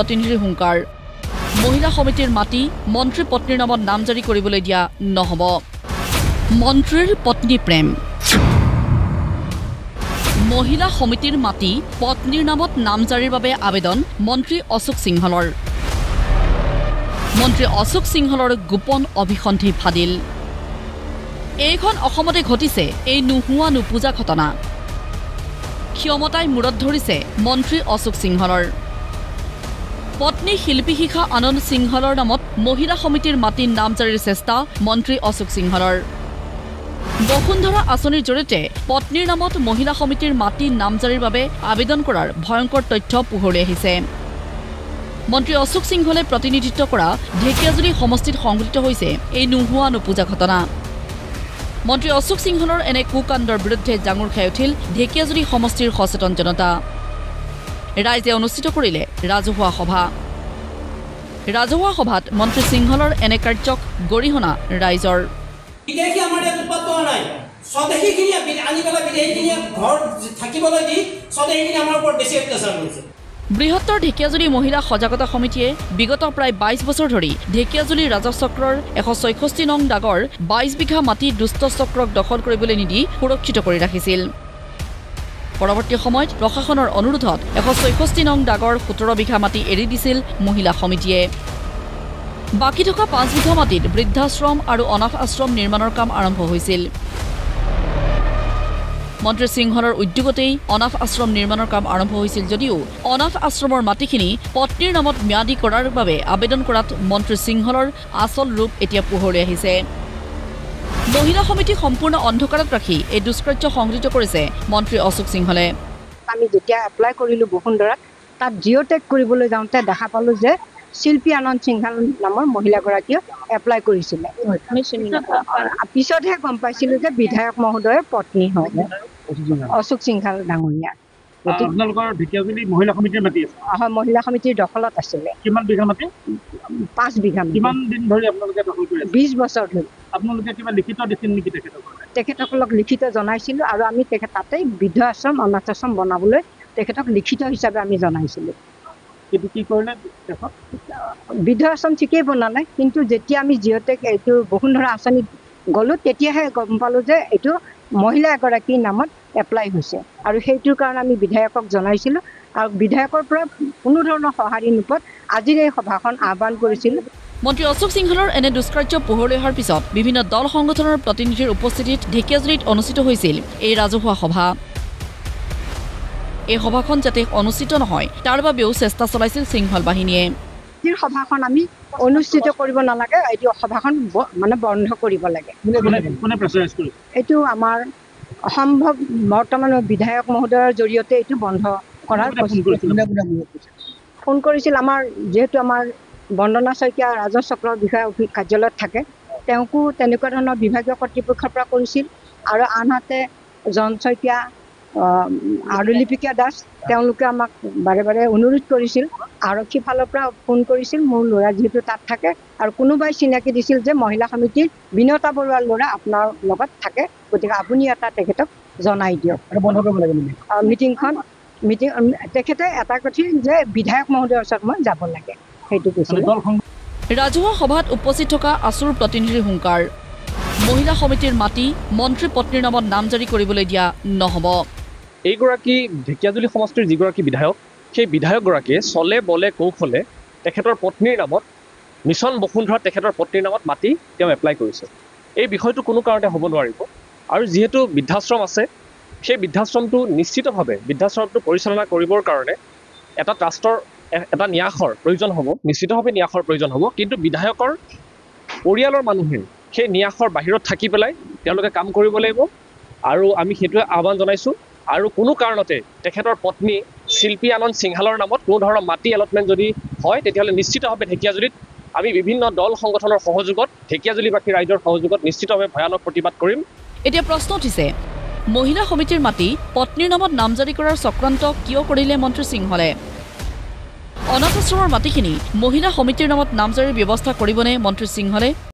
প্ৰতিনিধিৰ হুংকাৰ। মহিলা সমিতিৰ মাটি মন্ত্ৰী পত্নীৰ নামত নামজাৰি কৰিবলৈ দিয়া নহ'ব। মন্ত্ৰীৰ পত্নী প্ৰেম। মহিলা সমিতিৰ মাটি পত্নীৰ নামত নামজাৰিৰ বাবে আবেদন মন্ত্ৰী অশোক সিংহলৰ। মন্ত্ৰী অশোক সিংহলৰ গোপন অভিসন্ধি ফাদিল। এইখন অসমতে ঘটিছে এই নোহোৱা নোপোজা ঘটনা। ক্ষমতাই মূৰত ধৰিছে মন্ত্ৰী অশোক সিংহলৰ। পত্নী শিল্পী শিখা আনন্দ সিংহলৰ নামত মহিলা সমিতিৰ মাটি নামজাৰিৰ চেষ্টা মন্ত্ৰী অশোক সিংহলৰ। বসুন্ধৰা আঁচনিৰ জৰিয়তে পত্নীৰ নামত মহিলা সমিতিৰ মাটি নামজাৰিৰ বাবে আবেদন কৰাৰ ভয়ংকৰ তথ্য পোহৰলৈ আহিছে। মন্ত্ৰী অশোক সিংহলে প্ৰতিনিধিত্ব কৰা ঢেকীয়াজুলি সমষ্টিত সংঘটিত হৈছে এই নোহোৱা নোপোজা ঘটনা। মন্ত্ৰী অশোক সিংহলৰ এনে কুকাণ্ডৰ বিৰুদ্ধে জাঙুৰ খাই উঠিল ঢেকীয়াজুলি সমষ্টিৰ সচেতন জনতা। ৰাইজে অনুষ্ঠিত কৰিলে ৰাজহুৱা সভা। ৰাজহুৱা সভাত মন্ত্ৰী সিংহলৰ এনে কাৰ্যক গৰিহণা ৰাইজৰ। বিদেশী আমাৰ ইয়াত উৎপাত কৰা নাই, স্বদেশীখিনি আনি পেলাই বিদেশীখিনি ঘৰ থাকিবলৈ দি স্বদেশীখিনি আমাৰ ওপৰত বেছি অত্যাচাৰ কৰিছে। বৃহত্তৰ ঢেকীয়াজুলি মহিলা সজাগতা সমিতিয়ে বিগত প্ৰায় 22 বছৰ ধৰি ঢেকীয়াজুলি ৰাজচক্ৰৰ 166 নং দাগৰ 22 বিঘা মাটি দুষ্ট চক্ৰক দখল কৰিবলৈ নিদি সুৰক্ষিত কৰি ৰাখিছিল। পৰৱৰ্তী সময়ত প্ৰশাসনৰ অনুৰোধত 166 নং দাগৰ 17 বিঘা মাটি এৰি দিছিল মহিলা সমিতিয়ে। বাকী থকা 5 বিঘা মাটিত বৃদ্ধাশ্ৰম আৰু অনাথ আশ্ৰম নিৰ্মাণৰ কাম আৰম্ভ হৈছিল। মন্ত্ৰী সিংহলৰ উদ্যোগতেই অনাথ আশ্ৰম নিৰ্মাণৰ কাম আৰম্ভ হৈছিল যদিও অনাথ আশ্ৰমৰ মাটিখিনি পত্নীৰ নামত ম্যাদী কৰাৰ বাবে আবেদন কৰাত মন্ত্ৰী সিংহলৰ আচল ৰূপ এতিয়া পোহৰলৈ আহিছে। মহিলা সমিতি সম্পূৰ্ণ অন্ধকাৰত ৰাখি এই দুষ্কাৰ্য সংঘটিত কৰিছে মন্ত্ৰী অশোক সিংহলে। আমি যেতিয়া এপ্লাই কৰিলোঁ বসুন্ধৰাত, তাত জিঅ' টেগ কৰিবলৈ যাওঁতে দেখা পালোঁ যে শিল্পী আনন্দ সিংহাল নামৰ মহিলাগৰাকীয়ে এপ্লাই কৰিছিলে। পিছতহে গম পাইছিলোঁ যে বিধায়ক মহোদয়ৰ পত্নী হয় অশোক সিংহাল ডাঙৰীয়া। আপোনালোকৰ ঢেকীয়াজুলি মহিলা সমিতিৰ মাটি আছে? হয়, মহিলা সমিতিৰ দখলত আছিলে। কিমান বিঘা মাটি? 5 বিঘা। কিমান দিন ধৰি আপোনালোকে দখল কৰি আছে? 20 বছৰ ধৰি। আপোনালোকে কিবা লিখিত দিছিল নেকি তেখেতসকলক? তেখেতসকলক লিখিত জনাইছিলোঁ আৰু আমি তেখেত তাতেই বৃদ্ধ আশ্ৰম অনাথ আশ্ৰম বনাবলৈ তেখেতক লিখিত হিচাপে আমি জনাইছিলোঁ। কিন্তু কি কৰিলে তেখেত? বৃদ্ধ আশ্ৰম ঠিকেই বনালে, কিন্তু যেতিয়া আমি জিঅ'টেক এইটো বসুন্ধৰা আঁচনিত গ'লোঁ তেতিয়াহে গম পালোঁ যে এইটো মহিলা এগৰাকীৰ নামত এপ্লাই হৈছে আৰু সেইটোৰ কাৰণে আমি বিধায়কক জনাইছিলোঁ আৰু বিধায়কৰ পৰা কোনো ধৰণৰ সঁহাৰি নোপোৱাত আজিৰ এই সভাখন আহ্বান কৰিছিলোঁ। মন্ত্ৰী অশোক সিংহলৰ এনে দুষ্কাৰ্য পোহৰলৈ অহাৰ পিছত বিভিন্ন দল সংগঠনৰ প্ৰতিনিধিৰ উপস্থিতিত ঢেকীয়াজুলিত অনুষ্ঠিত হৈছিল এই ৰাজহুৱা সভা। এই সভাখন যাতে অনুষ্ঠিত নহয় তাৰ বাবেও চেষ্টা চলাইছিল সিংহল বাহিনীয়ে। আজিৰ সভাখন আমি অনুষ্ঠিত কৰিব নালাগে, এইটো সভাখন মানে বন্ধ কৰিব লাগে। এইটো আমাৰ সম্ভৱ বৰ্তমান বিধায়ক মহোদয়ৰ জৰিয়তে এইটো বন্ধ কৰাৰ ফোন কৰিছিল। আমাৰ যিহেতু আমাৰ বন্দনা শইকীয়া ৰাজহ চক্ৰৰ বিষয়া কাৰ্যালয়ত থাকে, তেওঁকো তেনেকুৱা ধৰণৰ বিভাগীয় কৰ্তৃপক্ষৰ পৰা কৰিছিল আৰু আনহাতে জন শইকীয়া আৰু লিপিকা দাস তেওঁলোকে আমাক বাৰে বাৰে অনুৰোধ কৰিছিল। আৰক্ষী ফালৰ পৰা ফোন কৰিছিল, মোৰ ল'ৰা যিহেতু তাত থাকে আৰু কোনোবাই চিনাকি দিছিল যে মহিলা সমিতিৰ বিনতা বৰুৱাৰ ল'ৰা আপোনাৰ লগত থাকে, গতিকে আপুনি এটা তেখেতক জনাই দিয়ক মিটিংখন। মিটিং তেখেতে এটা কৈছিল যে বিধায়ক মহোদয়ৰ ওচৰত মই যাব লাগে, সেইটো কৈছিল। ৰাজহুৱা সভাত উপস্থিত থকা আছুৰ প্ৰতিনিধিৰ হুংকাৰ, মহিলা সমিতিৰ মাটি মন্ত্ৰী পত্নীৰ নামত নামজাৰি কৰিবলৈ দিয়া নহ'ব। এইগৰাকী ঢেকীয়াজুলি সমষ্টিৰ যিগৰাকী বিধায়ক, সেই বিধায়কগৰাকীয়ে চলে বলে কৌশলে তেখেতৰ পত্নীৰ নামত মিছন বসুন্ধৰাত তেখেতৰ পত্নীৰ নামত মাটি তেওঁ এপ্লাই কৰিছে। এই বিষয়টো কোনো কাৰণতে হ'ব নোৱাৰিব। আৰু যিহেতু বৃদ্ধাশ্ৰম আছে, সেই বৃদ্ধাশ্ৰমটো নিশ্চিতভাৱে বৃদ্ধাশ্ৰমটো পৰিচালনা কৰিবৰ কাৰণে এটা ট্ৰাষ্টৰ এটা ন্যাসৰ প্ৰয়োজন হ'ব, নিশ্চিতভাৱে ন্যাসৰ প্ৰয়োজন হ'ব। কিন্তু বিধায়কৰ পৰিয়ালৰ মানুহে সেই ন্যাসৰ বাহিৰত থাকি পেলাই তেওঁলোকে কাম কৰিব লাগিব আৰু আমি সেইটোৱে আহ্বান জনাইছোঁ। আৰু কোনো কাৰণতে তেখেতৰ পত্নী শিল্পী আনন্দ সিংহালৰ নামত কোনো ধৰণৰ মাটি এলটমেণ্ট যদি হয় তেতিয়াহ'লে নিশ্চিতভাৱে ঢেকীয়াজুলিত আমি বিভিন্ন দল সংগঠনৰ সহযোগত, ঢেকীয়াজুলিবাসী ৰাইজৰ সহযোগত নিশ্চিতভাৱে ভয়ানক প্ৰতিবাদ কৰিম। এতিয়া প্ৰশ্ন উঠিছে, মহিলা সমিতিৰ মাটি পত্নীৰ নামত নামজাৰি কৰাৰ চক্ৰান্ত কিয় কৰিলে মন্ত্ৰী সিংহলে? অনাথ আশ্ৰমৰ মাটিখিনি মহিলা সমিতিৰ নামত নামজাৰিৰ ব্যৱস্থা কৰিবনে মন্ত্ৰী সিংহলে?